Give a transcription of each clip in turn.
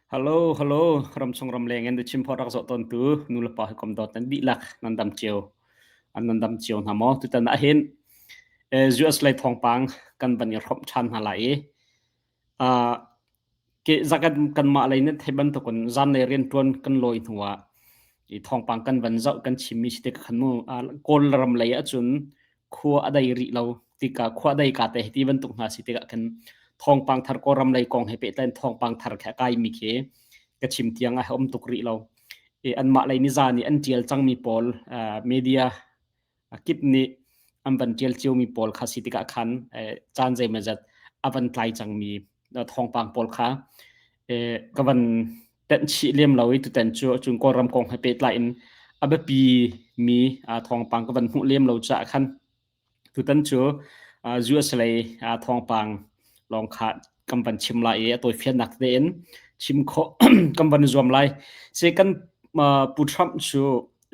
Hello, hello, ramchung ramleng in chim phot rak zawh tawntu nu le pa hawikom dawt nan dihlak nan dam cio. An nan dam cio hna maw? Tutan ah hin US lei thawngpang kan van i hrawmh ṭhan hna lai i uh, ke zakat kanmah lei nan theih bantukun zanlei rianṭuan kan lawi hnu ah i thawngpang kan van zoh kan chimmi si tik khan mu Kawl ram lei ahcun khua a dai rih lo tikah khua dai ka te ti bantuk hna si tikah khan thawngpang thar Kawlram lei kong he pehtlai in thawngpang thar kha kai mi khi ka chim tiang a um tuk rih lo. I anmah lei nizan i an ṭial cangmi pawl media kip nih an van ṭial ciomi pawl kha si tikah khan caan zeimawzat a van tlai cangmi thawngpang pawl kha ka van tenh chih lem lo i tutan cu cun Kawlram kong he pehtlai in a biapi mi thawngpang ka van hmuh lem lo caah khan tutan cu US lei thawngpang lawng kha kan van chim lai i a tawifiannak tein chim khawh kan van i zuam lai. Se kan Pu Trump cu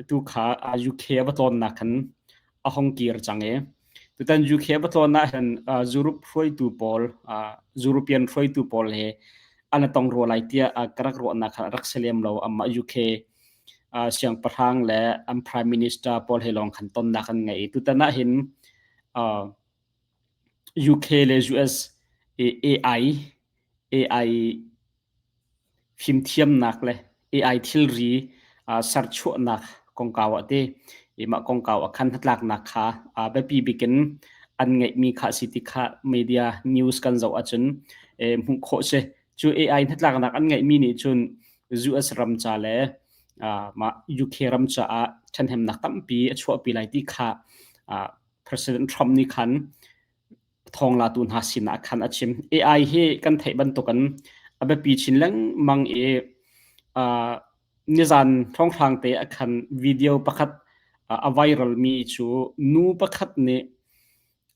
tu kha UK a va tlawnnak khan a hong kir cang i tutan UK a va tlawn ah hin Europe hruaitu pawl European hruaitu pawl he an i tong rua lai tiah ka rak ruahnak kha rak si lem lo. Amah UK siangpahrang le an prime minister pawl he lawng khan tonnak an ngei. Tutan ah hin UK le US AI AI fimthiamnak le AI thilri serchuahnak kongkau ah ti i mah kongkau ah khan hnatlaknak kha biapi bik in an ngeihmi kha si ti kha media news kan zoh ahcun hmuh khawh si. Cu AI hnatlaknak an ngeihmi nih cun US ram ca le mah UK ram caah ṭhahnemnak tampi a chuahpi lai ti kha President Trump nih khan thawnglatu hna sinah khan a chim. AI hi kan theih bantukin a biapi chin lengmang i uh, nizan hrawnghrang te ah khan video pakhat uh, a viral mi cu nu pakhat nih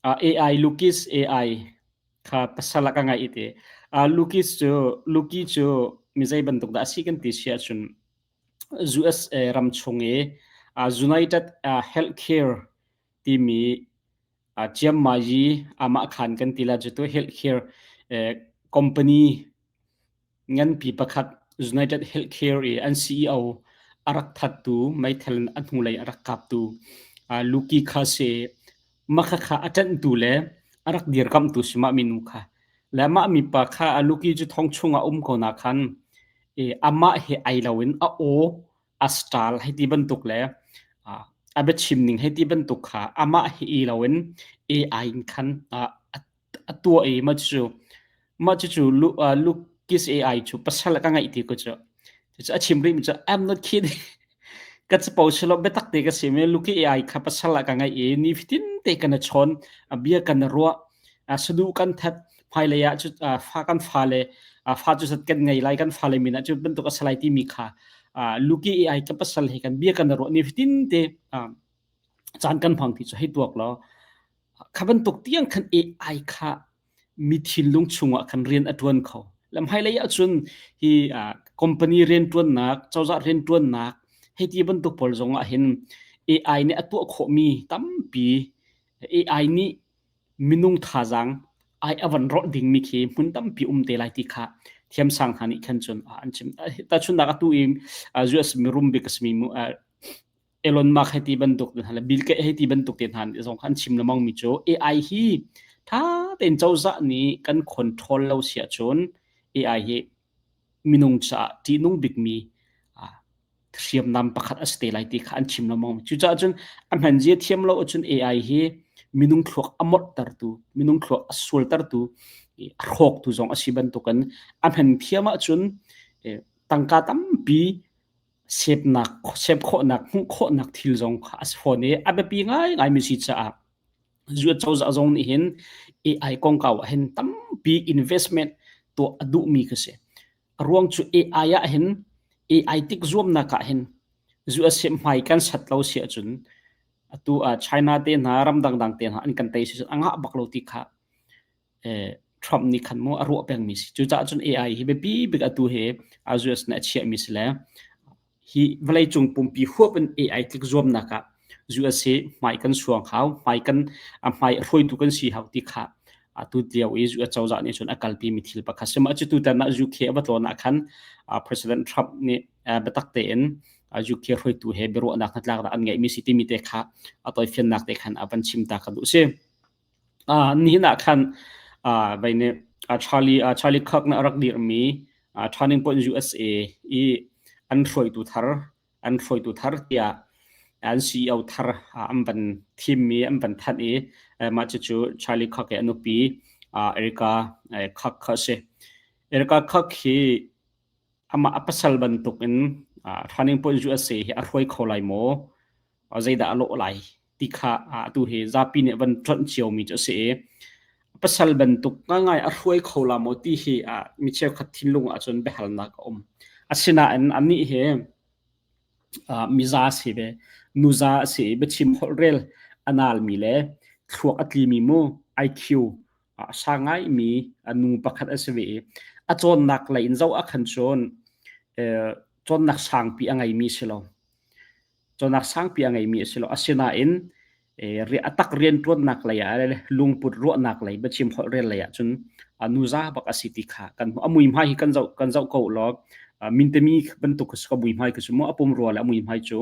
uh, AI Lukis AI kha pasal a ka ngaih te. Uh, Lukis cu Luki cu mi zei bantuk dah a si kan ti si ahcun USA ram chung i uh, United uh, Healthcare timi Chiangmai amah khan kan ti la cu tu healthcare company nganpi pakhat United Healthcare i an CEO a rak thattu meithal in a hnulei a rak kaptu Luki kha si mah kha a ṭanhtu le a rak dirkamhtu si mah minu kha le mah mipa kha Luki cu thong chungah um ko na khan amah he ai loin a aw a style hei ti bantuk le a biachim ning hei ti bantuk kha amah hi i loin AI in khan a tuah i mah cu mah cucu Lucas AI cu pasal ka ngaih ti ko cu cu a chim rih mi cu I'm not kidding ka capo silo biatak te ka si mi Luki AI kha pasal ah ka ngaih i ni fitin te kan chawn bia kan ruah sadu kan that hmailei ah cu fa kan fale fa cu zat kan ngei lai kan fale min ah cu bantuk a si lai timi kha luki ai ka pasal he kan bia kan ruah ni fitin te caan kan hmang ti cu hei tuak law kha bantuk tiang khan AI kha mi thinlung chungah khan rian a tuan kho lam hmailei ah cun hi company rian tuannak cozah rian tuannak hei ti bantuk pawl zong ah hin AI nih a tuah khawhmi tampi AI nih minung thazaang ai a van rawlh dingmi khi hmun tampi um te lai ti kha thiamsang hna nih khan cun an chim. Tahchunhnak atu i US mirum bik a simi Elon Musk hei ti bantuk te hna le Bill Gates hei ti bantuk te hna nih zong kha an chim lengmang mi cu AI hi tha tein cozah nih kan control lo si ahcun AI hi minung caah ṭihnung bikmi hriamnam pakhat a si te lai ti kha an chim lengmang. Cucaah cun a hmanzia thiam lo ahcun AI hi minung thluak a molhtertu, minung thluak a sualtertu, a hrawktu zong a si bantukin a hman thiam ahcun tangka tampi sepnak, sep khawhnak, hmuh khawhnak thil zong kha a si fawn i a biapi ngaingaimi si caah US cozah zong nih hin AI kongkau ah hin tampi investment tuah a duhmi ka si. A ruang cu AI ah hin AI tik zuamnak ah hin US hi hmai kan sat lo si ahcun atu ah China te hna ram dangdang te hna an kan tei si cun a ngah bak lo ti kha eh, Trump nih khan mu a ruah pengmi si. Cucaah cun AI hi biapi bik atu hi US nih a chiahmi si le hi vawleicung pumpi huap in AI tlik zuamnak ah US hi hmai kan suang hau, hmai kan hmai hruaitu kan si hau ti kha Tu lio i US cozah nih cun a kalpi mi thil pakhat si. Mah cu tutan ah UK a va tlawn ah khan President Trump nih biatak tein UK hruaitu he biaruahnak hnatlaknak an ngeihmi si timi te kha a tawifiannak te khan a van chim ta ka duh si. Nihin ah khan vei nih Charlie Charlie Kirk nih a rak dirhmi Turning Point USA i an hruaitu thar an hruaitu thar tiah an CEO thar an van thimmi an van thanh i mah cucu Charlie Kirk i a nupi Erika Kirk kha a si. Erika Kirk hi amah a pasal bantukin Turning Point USA hi a hruai kho lai maw? Zeidah a lawh lai ti kha atu hi zapi nih van ṭonh ciomi cu a si i pasal bantuk ngaingai a hruai kho la maw ti hi mi cheukhat thinlung ahcun biahalnak a um. Asinain anih hi miza a si ve, nuza a si i biachim holhrel a nalmi le thluak a tlimi mu IQ a sang ngaimi nu pakhat a si ve i a cawnnak lei in zoh ah khan cun cawnnak sangpi a ngeimi si lo. Cawnnak sangpi a ngeimi a si lo. Asinain a tak rianṭuannak lei ah le lungput ruahnak lei biachim holhrel lei ah cun nuza bak a si ti kha kan hmuh. A muihmai hi kan zoh kan zoh ko law mintemi bantuk ka muihmai khi cu mu a pumrua le a muihmai cu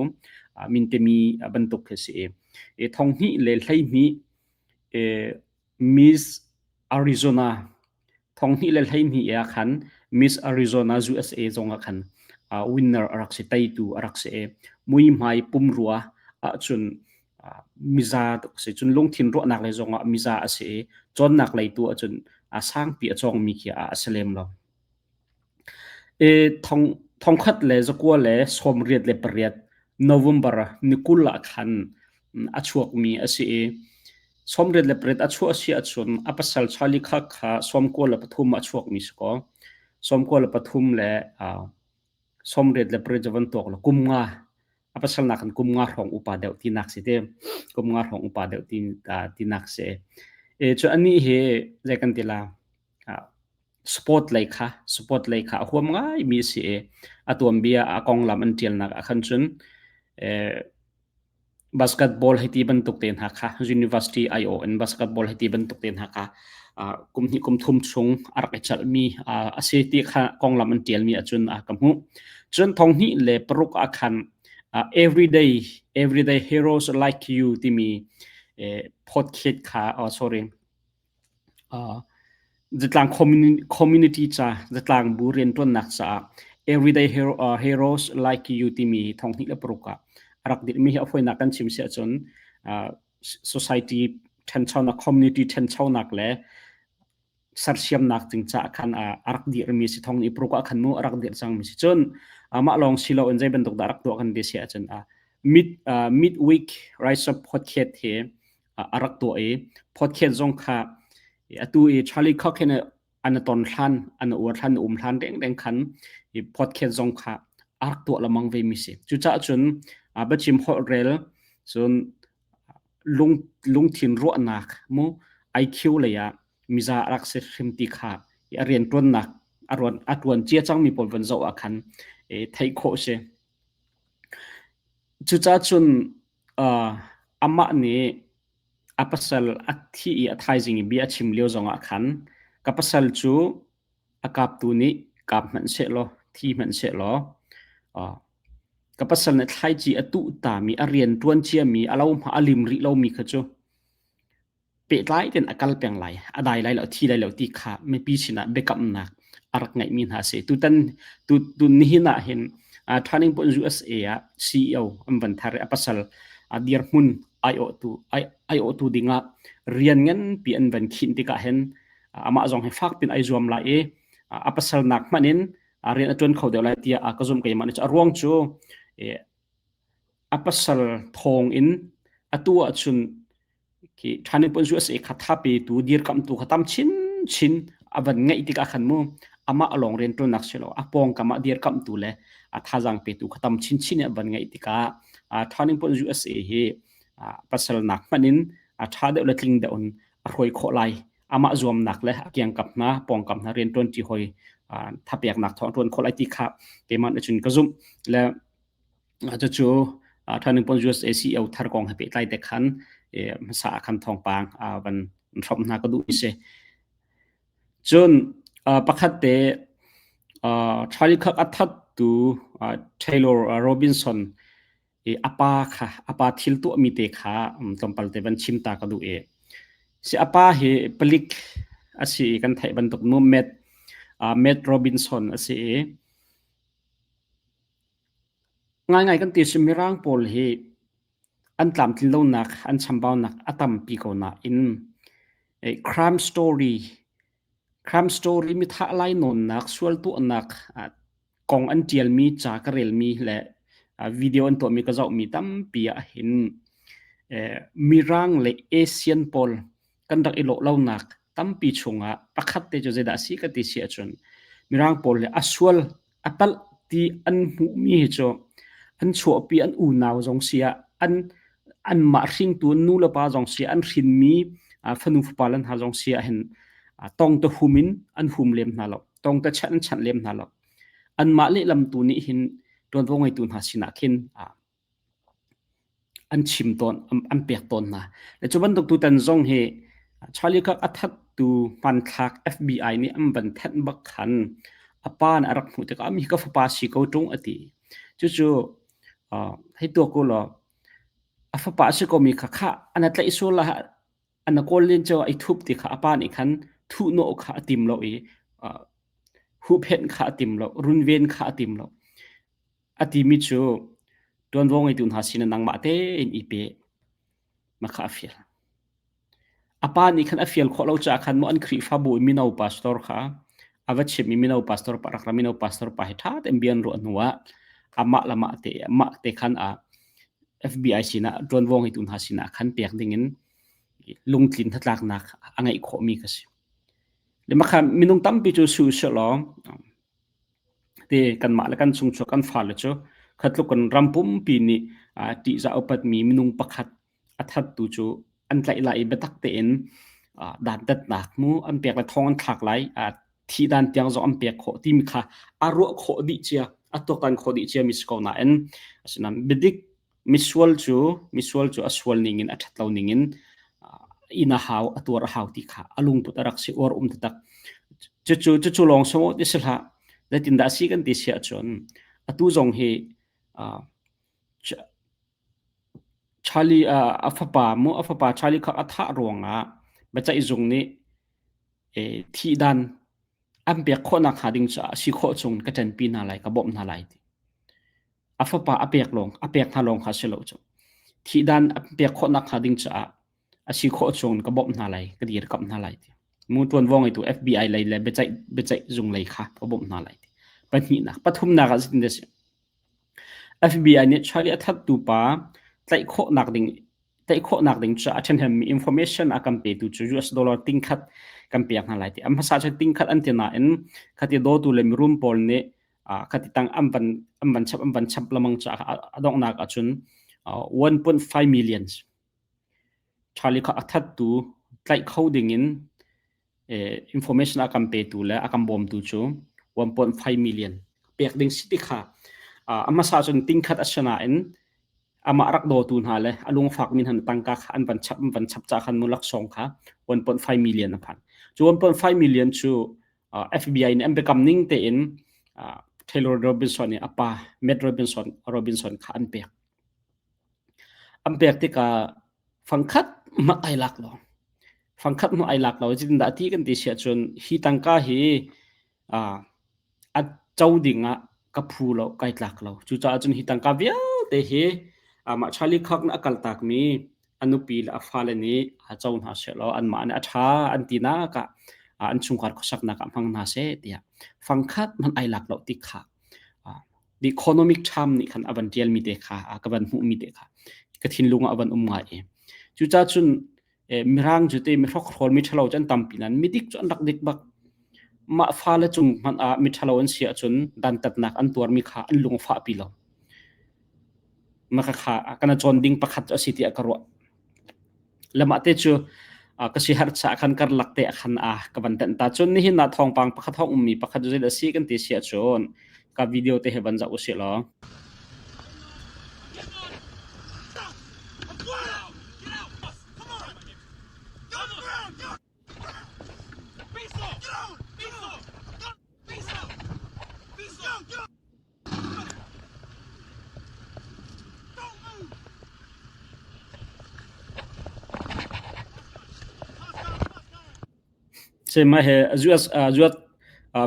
mintemi bantuk khi si i thonghnih le 12 Miss Arizona 2012 ah khan Miss Arizona USA zong ah khan winner a rak si teitu a rak si i muihmai pumrua ahcun miza tuk si cun lungthin ruahnak lei zong ah miza a si i cawnnak lei tu ahcun a sangpi a cawngmi khi a si lem lo. I thong 1998 November ni 20 ah khan a chuakmi a si i 88 a chuah si ahcun a pasal Charlie Kirk kha 93 a chuakmi si kaw 93 le 88 cu van tuak law kum nga a pasal nakin kum nga hrawng upa deuh tinak si te kum nga hrawng upa deuh ti tinak si. E cu anih hi zei kan ti la sport lei kha sport lei kha a huam ngaimi a si i a tuanbia a konglam an ṭialnak ah khan cun basketball hei ti bantuk te hna kha university aiawh in basketball hei ti bantuk te hna kha kum hnih kum thum chung a rak i chalhmi a si ti kha konglam an ṭialmi ahcun ka hmuh. Cun 2006 ah khan everyday everyday heroes like you timi podcast kha oh sorry Zatlang community ca zatlang bu rianṭuannak caah Everyday Heroes Like You timi 2006 ah a rak dirhmi hi a fawinak kan chim si ahcun society ṭhanchonak community ṭhanchonak le sersiamnak ding caah khan a rak dirhmi si 2006 ah khan mu a rak dirh cangmi si cun mah lawng si loin zei bantuk dah rak tuah kan ti si ahcun mid midweek rise up podcast hi a rak tuah i podcast zong kha atu i Charlie Kirk hin an ton hlan an uar hlan um hlan deng khan i podcast zong kha a rak tuah lamang ve mi si cucaah cun biachim holh rel cun lung lungthin ruahnak mu IQ lei ah miza a rak si hrim ti kha a rian tuannak a ruan a tuan cia cangmi pawl van zoh ah khan theih khawh si cucaah cun Amah nih a pasal a thih i a thaizing i bia a chim lio zongah khan ka pasal cu a kaptu nih kap hmanh sehlaw, thi hmanh sehlaw, ka pasal nih thlaici a tuh tami, a rian ṭuan ciami, a lohma a lim rih lomi kha cu pehtlai tein a kal peng lai, a dai lai lo, a thi lai lo ti kha mipi sinah biakamnak a rak ngeihmi hna a si. Tutan tu, tu nihin ah hin uh, Turning Point USA ah CEO an van thar i a pasal a dirhmun aiawhtu ai aiawhtu dingah rian nganpi an van khinh tikah hin amah zong hi fak pin ai zuam lai i a pasal nak hmanh in rian a ṭuan kho deuh lai tiah ka zumh keimah nih a ruang cu a pasal thawng in atu ahcun Khi ṭhan in USA kha tha petu dirkamhtu kha tam chinchin a van ngeih tikah khan mu amah lawng rianṭuannak si lo a pawngkam ah dirkamhtu le a thazaang petu kha tam chinchin a van ngeih tikah Turning Point USA hi pasal nak hmanh in a ṭha deuh le tling deuh in a hruai khawh lai amah zuamnak le a kiangkap hna pawngkam hna rianṭuanṭi hoi thapeknak thawng ṭuan khawh lai ti kha keimah nih cun ka zumh le Cucu Turning Point USA CEO thar kong he pehtlai te khan hmasa ah khan thawngpang van hrawmh hna ka duh mi si. Cun pakhat te Charlie Kirk a thattu Taylor Robinson i a pa kha a pa thil tuahmi te kha tlawmpal te van chim ta ka duh i si a pa hi palik a si i kan theih bantuk nu Matt Matt Robinson a si i ngaingai kan ti si mirang pawl hi an tlamtlin lonak an chambaunak a tampi ko nain crime story crime story mithah lainawnnak sual tuahnak kong an ṭialmi ca ka relmi le video an tuahmi ka zohmi tampi ah hin Mirang le Asian pawl kan rak i lawh lonak tampi chungah pakhat te cu zeidah a si ka ti si ahcun Mirang pawl le a sual a palh ti an hmuhmi hi cu an chuahpi an unau zong si ah an anmah hringtu an nu le pa zong si ah an hrinmi fanu fapa le hna zong si ah hin tong te hum in an hum lem hna lo tong te chanh an chanh lem hna lo anmah lehlam tu nih hin ṭuanvo ngeitu hna sinah khin an chim tawn an pek tawn hna le cu bantuk tutan zong hi Charlie Kirk a thattu hmanthlak FBI nih an van thenh bak khan a pa nih a rak hmuh tikah mi ka fapa si ko ṭung a ti cucu hei tuak u law a fapa a si komi kha khah an a tlaih sual ah an a kawl len cu ai thup ti kha a pa nih khan thuhnawh kha a tim lo i huhphenh kha a tim lo runven kha a tim lo a timi cu ṭuanvo ngeitu hna sin ah nangmah tein i pe ma kha a fial a pa nih khan a fial khawh lo caah khan maw an Khrihfabu i mino pastor kha a va chimh i mino pastor pa rak ra mino pastor pa hi ṭha tein bia an ruah hnu ah amah le mah te mah te khan a FBI sinah ṭuanvo ngeitu hna sinah khan pek dingin lungtlin hnatlaknak a ngeih khawhmi ka si. Le mah kha minung tampi cu su sehlaw te kanmah le kan chungchuak kan fale cu khatluk kan ram pumpi nih ṭihzah upatmi minung pakhat a thattu cu an tlaih lai i biatak tein dantatnak mu an pek le thong an thlak lai thihdan tiang zong an pek khawh timi kha a ruah khawh dih cia a tuaktan khawh dih cia mi si ko nain asinain biadik misual cu misual cu a sual ning in a ṭhat lo ning in inn a hau a tuar a hau ti kha a lungput a rak si uar um taktak cucu cucu lawng sawh ti si hlah zeitindah si kan ti si ahcun atu zong hi Charlie a fapa mu a fapa Charlie kha a thah ruangah biaceih zung nih thihdan an pek khawhnak hnga ding caah si khawh chung ka ṭanpi hna lai ka bawmh hna lai ti. A fapa a pek lawng a pek hna lawng kha si lo cu. Thihdan a pek khawhnak hnga ding caah a si khawh chung ka bawmh hna lai ka dirkamh hna lai ti. Mu ṭuanvo ngeitu FBI lei le biaceih biaceih zung lei kha ka bawmh hna lai ti. Pahnihnak pathumnak ah zeitin dah si? FBI nih Charlie a thattu pa tlaih khawhnak ding tlaih khawhnak ding cu a ṭhahnemmi information a kan petu cu US dollar tingkhat kan pek hna lai ti. A hmasa cu tingkhat an ti nain khati dawtu le mirum pawl nih khati tang an van an van chap an van chap lamang caah a donghnak ahcun 1.5 millions Charlie kha a thattu tlaih kho dingin information a kan petu le a kan bawmtu cu 1.5 million pek ding si ti kha a hmasa cun tingkhat a si nain amah rak dawtu hna le a lungfak mi hna tangka kha an van chap an van chap ca khan mu laksawng kha 1.5 million a phan cu 1.5 million cu FBI nih an biakam ning tein Taylor Robinson nih a pa Matt Robinson Robinson kha an pek An pek tikah fangkhat hmanh ai lak lo. Fangkhat hmanh ai lak lo. Zeitindah a ti kan ti si ahcun hi tangka hi a co ding ah ka phu lo, kai tlak lo. Cucaah cun hi tangka vialte hi amah Charlie Kirk nih a kaltakmi a nupi le a fale nih a co hna sehlaw anmah nih a ṭha an tinak ah an chungkhar khuasaknak ah hmang hna seh tiah fangkhat hmanh ai lak lo ti kha The economic term nih khan a van ṭialmi te kha ka van hmuhmi te kha ka thinlung ah a van um ngai i cucaah cun mirang cu te mi hrokhrawl mi ṭhalo cu an tampi nain midik cu an rak dik bak mah fale cung hmanh ah mi ṭhalo an si ahcun dantatnak an tuarmi kha an lung fahpi lo mah kha kana cawn ding pakhat cu a si tiah ka ruah Le mah te cu ka si har cha khan karlak te khan a ka van tenh ta cun nihin ah thawngpang pakhat hong ummi pakhat cu zei a si kan ti si ahcun ka video te he van zoh usih law. Mah hi US US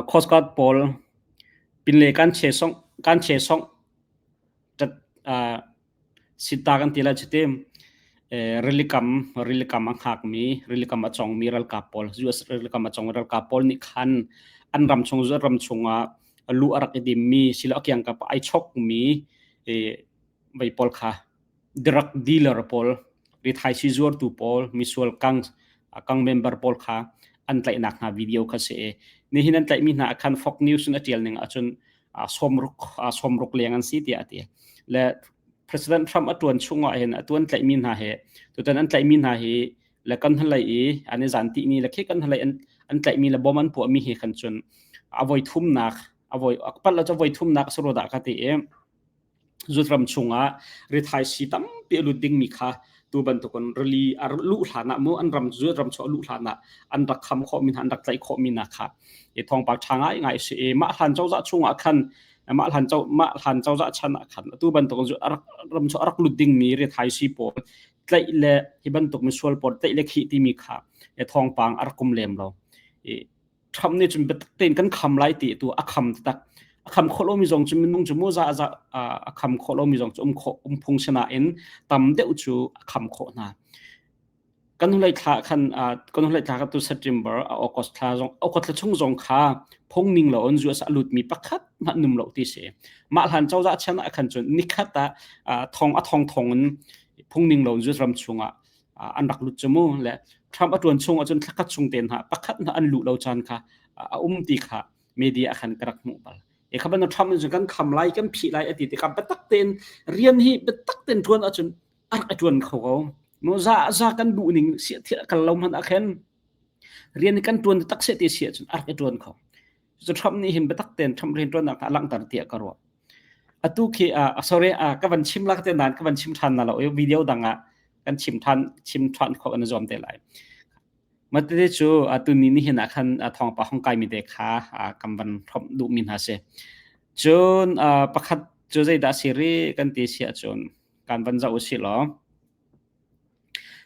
Coast Guard pawl pinle kan che song kan che song Sita kan ti lai cu ti. Rilikam rilikam a hngakmi rilikam a congmi ralkap pawl US rilikam a congmi ralkap pawl nih khan an ram chung US ram chungah luh a rak i dimmi silo a kiangkap ah ai chokmi vei pawl kha drug dealer pawl rithaisi zuartu pawl misual gang gang member pawl kha an tlaihnak hna video kha si i nihin an tlaihmi hna ah khan Fox News in a ṭial ning ahcun sawmruk sawmruk leng an si tiah a ti. Le President Trump a ṭuan chung ah hin a tuan tlaihmi hna hi tutan an tlaihmi hna hi le kan hnulei i an i zan ti ni le khi kan hnulei an an tlaihmi le bom an puahmi hi khan cun a voi thumnak a voi palh lo cu voi thumnak a si rua dah ka ti i Zutram chungah rithaisii tampi a lut dingmi kha tu bantukin rili a luh hlan ah mu an ram zutram chung a luh hlan ah an rak kham khawhmi hna an rak tlaih khawhmi hna kha i thawngpang ṭha ngaingai a si i mah hlan cozah chungah khan mah hlan co mah hlan cozah chan ah khan atu bantukin zu a rak ram chung a rak lut dingmi rithaisii pawl tlaih le hi bantuk misual pawl tlaih le khih timi kha thawngpang a rak um lem lo. I Trump nih cun biatak tein kan kham lai ti tu a kham taktak. A kham khawh lomi zong cu minung cu mu za za a kham khawh lomi zong cu um khawh um phung sinain tam deuh cu a kham khawh hna. Kan hnulei thla khan kan hnulei thla kha tu September August thla zong August thla chung zong kha phung ning lo in US a lutmi pakhat hmanh num lo ti si. Mah hlan cozah chan ah khan cun nikhat ah thong a thong thong in phung ning lo in US ram chungah an rak lut cu mu le Trump a tuan chung ahcun thlakhat chung te hna pakhat hna an luh lo caan kha a um ti kha media ah khan ka rak hmuh bal. E kha ban Trump nih kan kham lai kan phih lai a ti tikah biatak tein rian hi biatak tein tuan ahcun a rak i tuan kho ko. Mu za za kan duh ning sia thil a kal lo hmanh ah khin rian hi kan tuan tak se ti si ahcun a rak i tuan kho. Cu Trump nih hin biatak tein Trump rian tuannak a langhter tiah ka ruah. Atu khi uh, sorry uh, ka van chim lak te nan ka van chim than na lo video dang ah kan chim than chim than kho kan zuam te lai. Mate cu atu ni ni hin ah khan thawngpa hong kai mi te kha kan van hrom duh mi hna si. Cun pakhat cu zeidah si ri kan ti si ahcun kan van zoh usih law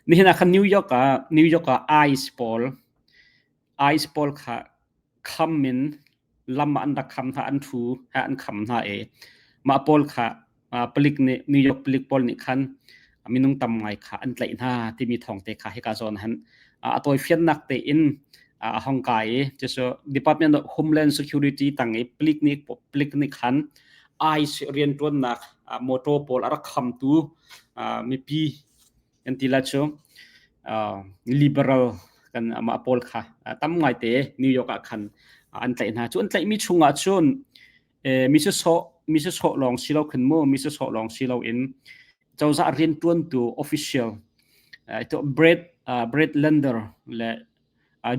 nihin ah khan New York ah New York ah ICE pawl ICE pawl kha kham in lam ah an rak kham hna an ṭhu he an kham hna i mah pawl kha palik nih New York palik pawl nih khan minung tam ngai kha an tlaih hna timi thawng te kha hika zawn han a tawifiannak tein a hong kai i cucu Department of Homeland Security tang i palik nih palik nih khan ICE rianṭuannak motor pawl a rak khamtu mipi kan ti la cu liberal kan amah pawl kha tam ngaite New York ah khan an tlaih hna cu an tlaihmi chungah cun mi sawh mi sawh lawng si lo khin mu mi sawh lawng si lo in cozah riantuantu official to Brad Brad Lander le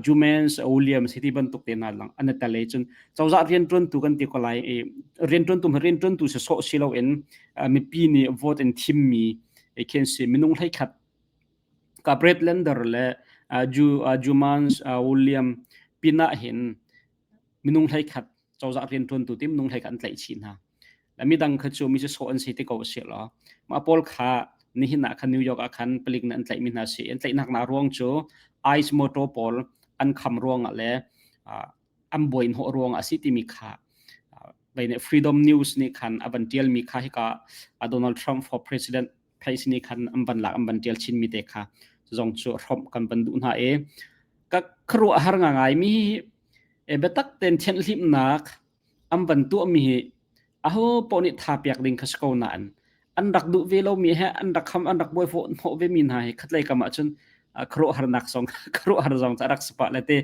Jumans Williams hi ti bantuk te hna lang an tel i cun cozah rianṭuantu kan ti ko lai i rianṭuantu rianṭuantu si sawh si loin mipi nih vote in thimmi khin si minung hleikhat ka Brad Lander le Jumans William pinah hin minung hleikhat cozah rianṭuantu ti minung hlei kha an tlaih chih hna. Le midang kha cu mi sawh an si ti ko a si lo. Mah pawl kha nihin ah khan New York ah khan palik nih an tlaihmi hna si. An tlaihnak hna ruang cu ICE motor pawl an kham ruangah le an buai hnawh ruangah a si timi kha Freedom News nih khan a van ṭialmi kha hika Donald Trump for President page nih khan an van lak an van ṭial chinmi te kha zong cu hrawmh kan van duh hna i ka khuaruah har ngai mi E biatak tein thianhhlimhnak an van tuahmi hi aho paoh nih tha piak ding kha si ko nain an rak duh ve lomi he an rak kham an rak buai hnawh ve mi hna hi khatlei kam ahcun khuaruahharnak zong khuaruahhar zong cu a rak si pah le te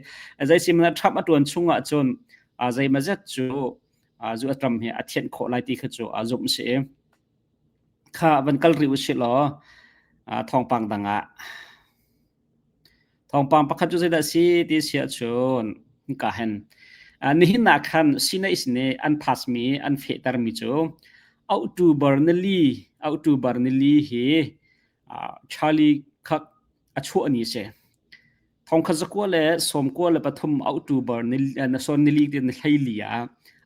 zei si mana Trump a tuan chung ahcun zeimazet cu zu a Trump hi a thianh khawh lai ti kha cu a zumh si i kha van kal rih usih law thawngpang dang ah Thawngpang pakhat cu zeidah a si ti si ahcun hika hin nihin ah khan Sinais nih an phasmi an fehtermi cu October nili October nili hi Charlie Kirk a chuah ni a si. Thongkhat zakua le sawmkua le pathum October ni sawn nili ti ni hleili ah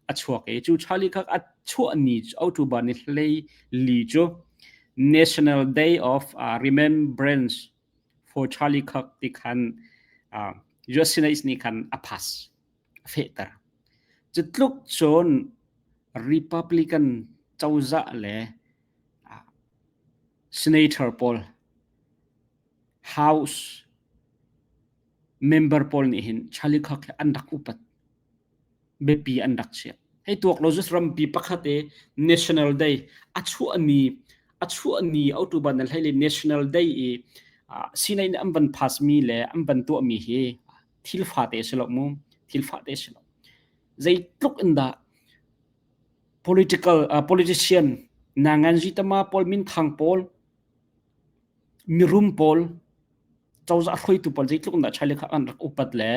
a chuak i cu Charlie Kirk a chuah ni October ni 14 cu National Day of Remembrance for Charlie Kirk ti khan US Senate nih khan a pass a fehter. Cu tluk cun Republican cozah le Senator pawl House member pawl nih hin Charlie Kirk hi an rak upat. Biapi an rak chiah. Hei tuak lo just rampi pakhat i National Day a chuah ni a chuah ni October na hlei le National Day i sinai nih an van pass mi le an van tuah mi hi thil fate si lo mu thil fate si lo zeitluk in dah political politician nangan tama pawl minthang pawl mirum pawl cozah hruaitu pawl zeitluk in dah China kha an rak upat le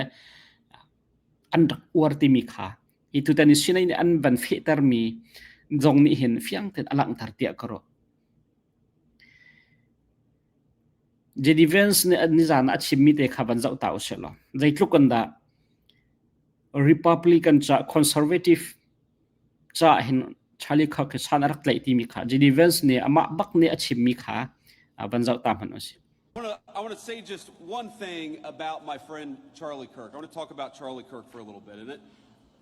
an rak uar timi kha hi tutan i sinai nih an van fehtermi zong nih hin fiang tein a langhter tiah ka ruah. JD Vance nih nizan ah a chimmi te kha van zoh ta usih law zeitluk in dah Republican ca conservative ca hin Charlie Kirk hi san a rak tlaih timi kha JD Vance nih amah bak nih a chimmi kha van zoh ta hmanh usih. I want to say just one thing about my friend Charlie Kirk. I want to talk about Charlie Kirk for a little bit. And it,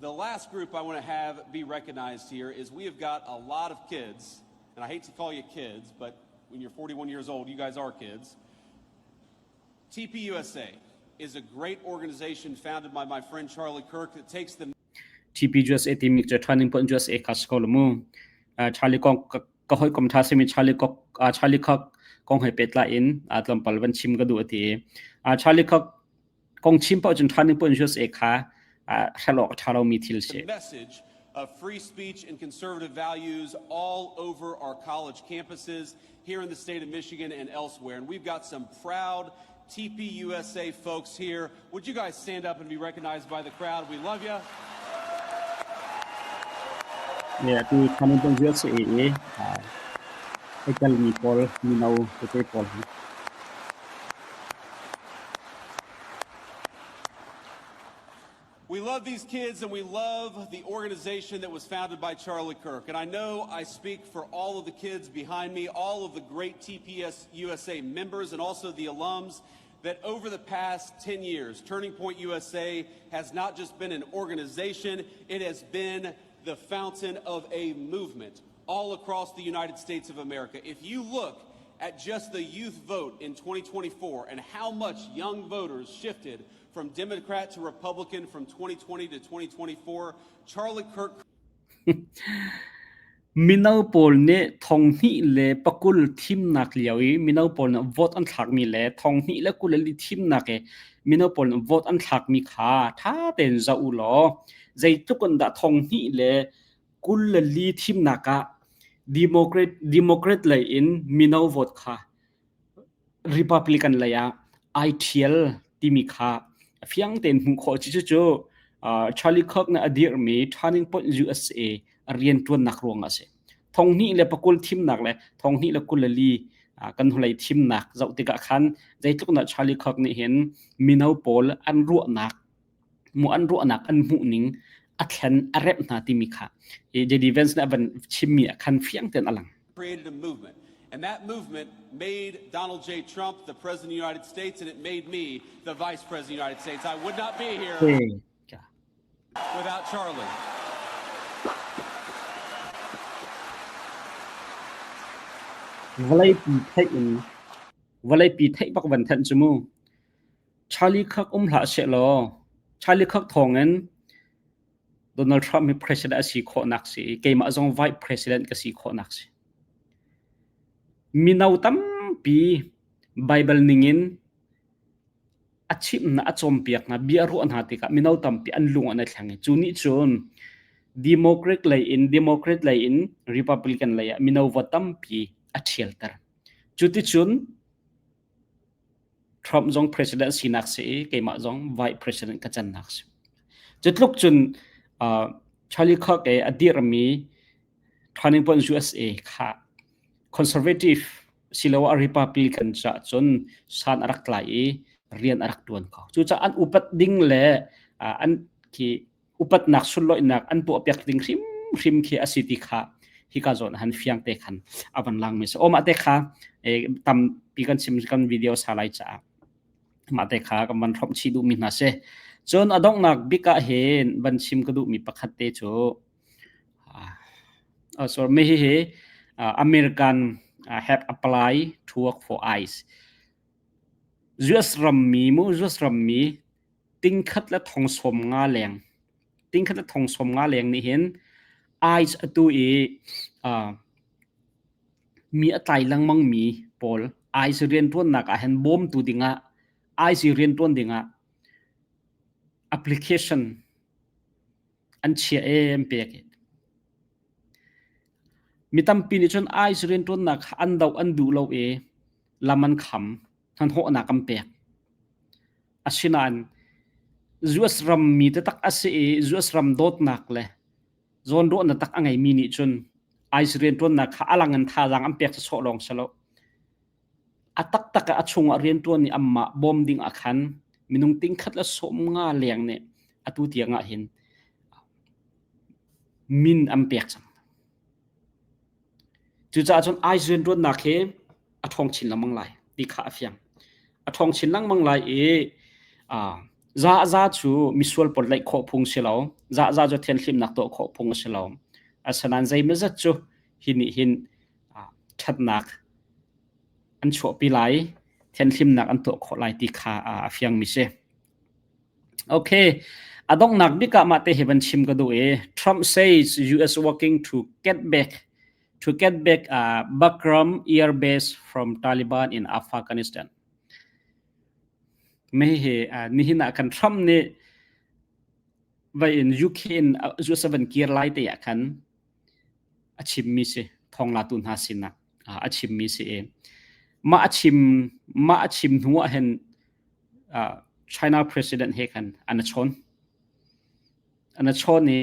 the last group I want to have be recognized here is we have got a lot of kids, and I hate to call you kids, but when you're 41 years old, you guys are kids. TPUSA is a great organization founded by my friend Charlie Kirk that takes the TPUSA timi cu Turning Point USA kha si ko lo mu. Charlie kong ka hawikom ṭha simi Charlie Kirk Charlie Kirk kong he pehtlai in tlawmpal van chim ka duh a ti. Charlie Kirk kong chim paoh cun Turning Point USA kha hrelh awk a ṭha lomi thil si. message of free speech and conservative values all over our college campuses here in the state of Michigan and elsewhere. And we've got some proud TPUSA folks here. Would you guys stand up and be recognized by the crowd? We love you. Yeah, tu Turning Point USA i ai telmi pawl mino tete pawl hi. We love these kids and we love the organization that was founded by Charlie Kirk. And I know I speak for all of the kids behind me, all of the great TPS USA members, and also the alums that over the past 10 years, Turning Point USA has not just been an organization, it has been the fountain of a movement all across the United States of America. If you look at just the youth vote in 2024 and how much young voters shifted from Democrat to Republican from 2020 to 2024, Charlie Kirk Mino pawl nih thonghnih le pakul thimnak lio i mino pawl nih vote an thlakmi le thonghnih le kul le li thimnak i mino pawl nih vote an thlakmi kha ṭha tein zoh u law zeitluk in dah thonghnih le 24 thimnak ah Democrat Democrat lei in mino vote kha Republican lei ah ai ṭhial timi kha fiang tein hmuh khawh ci cucu Charlie Kirk nih a dirhmi Turning Point USA rianṭuannak ruangah a si. Thonghnih le pakul thimnak le thonghnih le 24 kan hnulei thimnak zoh tikah khan zeitluk dah Charlie Kirk nih hin mino pawl an ruahnak mu an ruahnak an hmuh ning a thlen a remh hna timi kha JD Vance nih a van chimmi ah khan fiang tein a lang. created a movement. And that movement made Donald J. Trump the President of the United States, and it made me the Vice President of the United States. I would not be here without Charlie. Vawleipi theih in vawleipi theih bak van thanh cu mu. Charlie Kirk um hlah sehlaw Charlie Kirk thawngin Donald Trump hi president a si khawhnak si i keimah zong vice president ka si khawhnak si. Mino tampi Bible ningin a chimh hna, a cawnpiak hna, bia a ruah hna tikah mino tampi an lung an i thleng i cu nih cun Democrat lei in Democrat lei in Republican lei ah mino va tampi a ṭhialter. Cuticun Trump zong president sinak si i keimah zong vice president ka cannak si. Cutluk cun uh, Charlie Kirk e a dirmi Turning Point USA kha conservative siloah Republican ca cun san a rak tlai i rian a rak tuan ko. Cucaah an upat ding le uh, an khi upatnak sunlawihnak an tuahpiak ding hrimhrim khi a si ti kha hika zawn han fiang te khan a van lang mi si. Aw mah te kha tampi kan chim kan video sa lai caah mah te kha kan van hrawmh chih duhmi hna si. Cun a donghnak bik ah hin van chim ka duhmi pakhat te cu uh, sorry, mi hi American have apply to work for ICE. US rammi mu US rammi tingkhat le thong som nga leng tingkhat le thong som nga leng nih hin ICE atu i uh, mi a tlai lengmang mi pawl ICE rianṭuannak ah hin bawmtu dingah ICE rianṭuan dingah application an chia e an pek i mi tampi nih cun ICE rianṭuannak kha an doh an duh lo i lam an kham hnahnawhnak an pek. Asinain US ram mi taktak a si i US ram dawtnak le zawnruahnak tak a ngeimi nih cun ICE rianṭuannak kha a lang in thazaang an pek sawsawh lawng si lo. A taktak ah a chungah rianṭuan i anmah bawm ding ah khan minung tingkhat le 50 leng nih atu tiang ah hin min an pek cang. Cucaah cun ICE rianṭuannak hi a ṭhawng chin lengmang lai ti kha a fiang. A ṭhawng chin lengmang lai i za cu misual pawl tlaih khawh phung si lo, za za cu thianhhlimnak tuah khawh phung a si lo. Asinain zeimawzat cu hi nih hin ṭhatnak an chuahpi lai, thianhhlimnak an tuah khawh lai ti kha a fiangmi si. Okay, a donghnak bik ah mah te hi van chim ka duh i Trump says US working to get back to get back uh, Bagram Air Base from Taliban in Afghanistan. Me hi uh, nihin ah kan Trump nih vai in UK in US van kir lai te ah khan a chimmi si thawnglatu hna sinah a chimmi si i mah a chim mah a chim hnu ah hin China president he khan an a chawn an a chawn i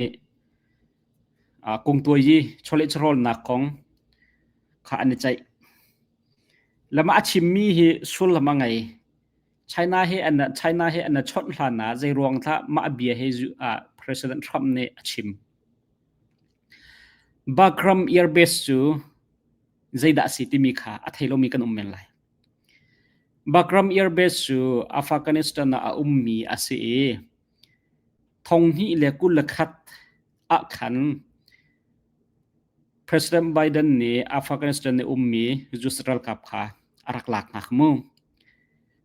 kungtuai yi chawleh chawhrawlnak kong kha an i ceih lama a chimmi hi sullam a ngei China he an China he an chawnh hlan ah zei ruang thlah mah bia he President Trump nih a chim Bagram Air Base cu zeidah a si timi kha a thei lomi kan um men lai. Bagram Air Base cu Afghanistan ah a ummi a si i 2021 ah khan President Biden nih Afghanistan i ummi US ralkap kha a rak lak hna kha mu.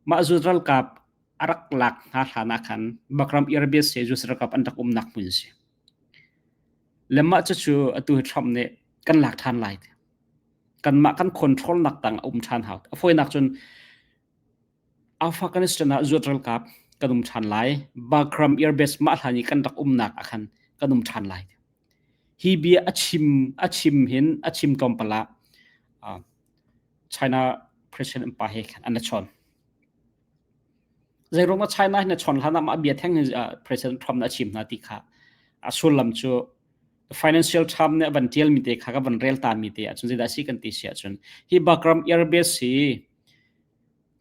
Mah US ralkap a rak lak hna hlan ah khan Bagram Air Base hi US ralkap an rak umnak hmun a si. Le mah cucu atu hi Trump nih kan lak ṭhan lai ti. Kanmah kan control nak tang a um ṭhan hau. A fawinak cun Afghanistan ah zuat ralkap kan um ṭhan lai. Bagram Air Base mah hlan i kan rak umnak ah khan kan um ṭhan lai. Hi bia a chim a chim hin a chim tlawmpal ah China President pa he khan an i chawn. Zeiruang ah China hin a chawn hlan ah mah bia theng hi President Trump nih a chim hna ti kha a sullam cu Financial Times nih a van ṭialmi te kha ka van rel ta mi te ahcun zeidah a si kan ti si ahcun hi Bagram Airbase hi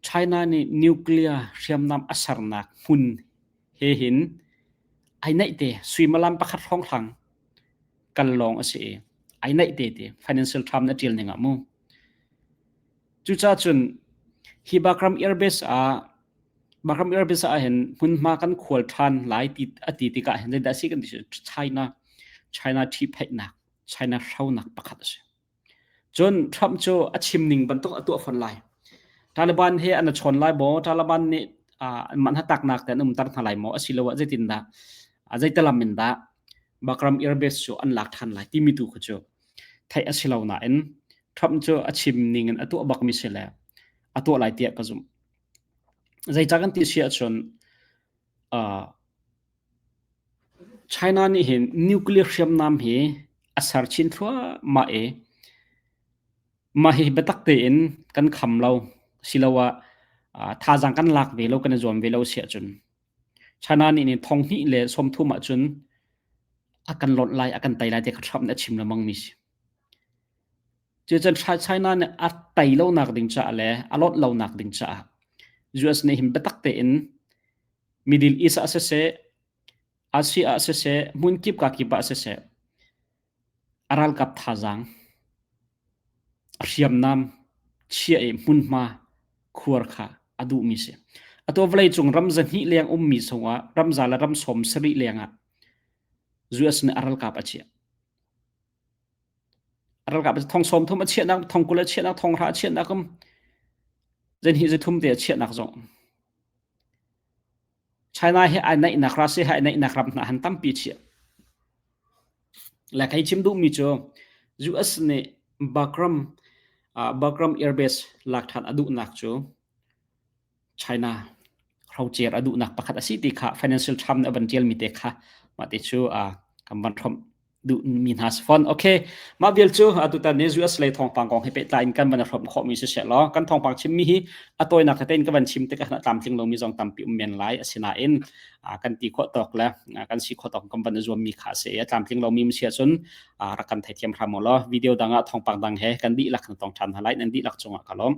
China nih nuclear hriamnam a sernak hmun he hin ai naih te suimilam pakhat hrawnghrang kal lawng a si i ai naih te ti Financial Times nih a ṭial ning ah mu. Cucaah cun hi Bagram Airbase ah Bagram Airbase ah hin hmunhma kan khual ṭhan lai ti a ti tikah hin zeidah a si kan ti China China ṭhihphaihnak China hronak pakhat a si. Cun Trump cu a chim ning bantuk a tuah fawn lai. Taliban he an i chawn lai maw? Taliban nih anmah hnatlaknak te an umter hna lai maw? Asiloah zeitindah zeitilam in dah Bagram Airbase cu an lak ṭhan lai timi tu kha cu theih a si lo nain Trump cu a chim ning in a tuah bakmi si le a tuah lai tiah ka zumh. Zeicah kan ti si ahcun uh, China nih hin nuclear hriamnam hi a ser chin thluahmah i mah hi biatak tein kan kham lo siloah uh, thazaang kan lak ve lo kan i zuam ve lo si ahcun China nih nih thong hnih le 30 ahcun a kan lonh lai a kan tei lai ti kha Trump nih a chim lengmang mi si. Cucun China nih a tei lonak ding caah le a lonh lonak ding caah US nih hin biatak tein Middle East ah siseh. Asi ah siseh, hmunkip ka kip ah siseh, a ralkap thazaang, a hriamnam chia i hmunhma khuar kha a duhmi si. Atu vawleicung ram zahnih leng ummi chungah ramza le ram sawm sarih lengah US nih a ralkap a chiah. A ralkap thong sawm thum a chiahnak, thong 20 a chiahnak, thong hra a chiahnak um zenhnih zethum te a chiahnak zong. China he ai naihnak Russia he ai naihnak ram hna han tampi chiah. Le kai chim duhmi cu US nih Bagram uh, Bagram Airbase lak ṭhan a duhnak cu China hrocer a duhnak pakhat a si ti kha Financial Times nih a van ṭialmi te kha mah te cu uh, kan van hrawmh duhmi hna si fawn. Okay, mah vial cu atutan ni US lei thawngpang kong he pehtlai in kan van hrawmh khawhmi si seh law kan thawngpang chimmi hi a tawinak tete in ka van chim tikah tlamtling lomi zong tampi um men lai asinain kan ti khawh tawk le kan si khawh tawk kan van zuammi kha si a tlamtling lomi si ahcun rak kan theithiam hram u law video dang ah thawngpang dang he kan dihlak kan tong ṭhan hna lai nan dihlak cungah ka lawm.